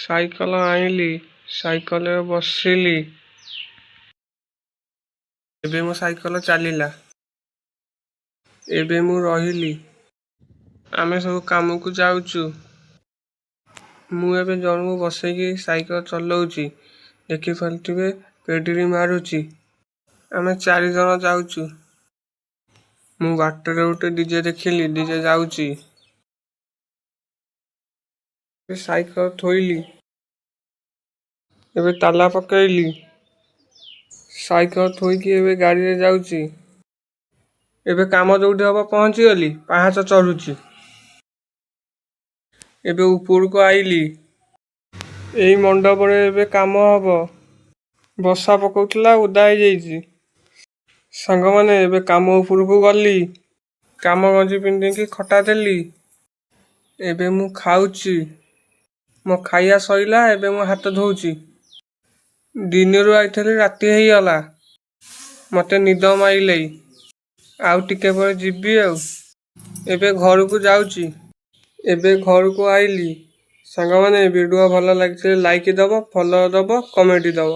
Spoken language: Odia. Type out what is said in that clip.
ସାଇକଲ ଆଣିଲି, ସାଇକଲରେ ବସିଲି। ଏବେ ମୋ ସାଇକଲ ଚାଲିଲା। ଏବେ ମୁଁ ରହିଲି। ଆମେ ସବୁ କାମକୁ ଯାଉଛୁ। ମୁଁ ଏବେ ଜଣକୁ ବସେଇକି ସାଇକଲ ଚଲଉଛି। ଦେଖିପାରୁଥିବେ, ପେଡିଲ ମାରୁଛି। ଆମେ 4 ଜଣ ଯାଉଛୁ। ମୁଁ ବାଟରେ ଗୋଟେ ଡିଜେ ଦେଖିଲି, ଡିଜେ ଯାଉଛି। ସାଇକଲ ଥୋଇଲି। ଏବେ ତାଲା ପକେଇଲି। ସାଇକଲ ଥୋଇକି ଏବେ ଗାଡ଼ିରେ ଯାଉଛି। ଏବେ କାମ ଯୋଉଠି ହବ ପହଞ୍ଚିଗଲି, ପାହାଚ ଚଢୁଛି। ଏବେ ଉପରକୁ ଆଇଲି। ଏଇ ମଣ୍ଡପରେ ଏବେ କାମ ହବ। ବର୍ଷା ପକଉଥିଲା, ଓଦା ହେଇଯାଇଛି। ସାଙ୍ଗମାନେ, ଏବେ କାମ ଉପରକୁ ଗଲି। କାମ ଗଞ୍ଜି ପିନ୍ଧିକି ଖଟା ଦେଲି। ଏବେ ମୁଁ ଖାଉଛି। ମୋ ଖାଇବା ସଇଲା, ଏବେ ମୁଁ ହାତ ଧୋଉଛି। ଦିନରୁ ଆଇଥିଲି, ରାତି ହେଇଗଲା। ମତେ ନିଦ ମାଇଲେଇ। ଆଉ ଟିକେ ପରେ ଯିବି ଆଉ। ଏବେ ଘରକୁ ଯାଉଛି। ଏବେ ଘରକୁ ଆଇଲି। ସାଙ୍ଗମାନେ, ଭିଡ଼ିଓ ଭଲ ଲାଗିଥିଲେ ଲାଇକ୍ ଦବ, ଫଲୋ ଦବ, କମେଣ୍ଟ ଦବ।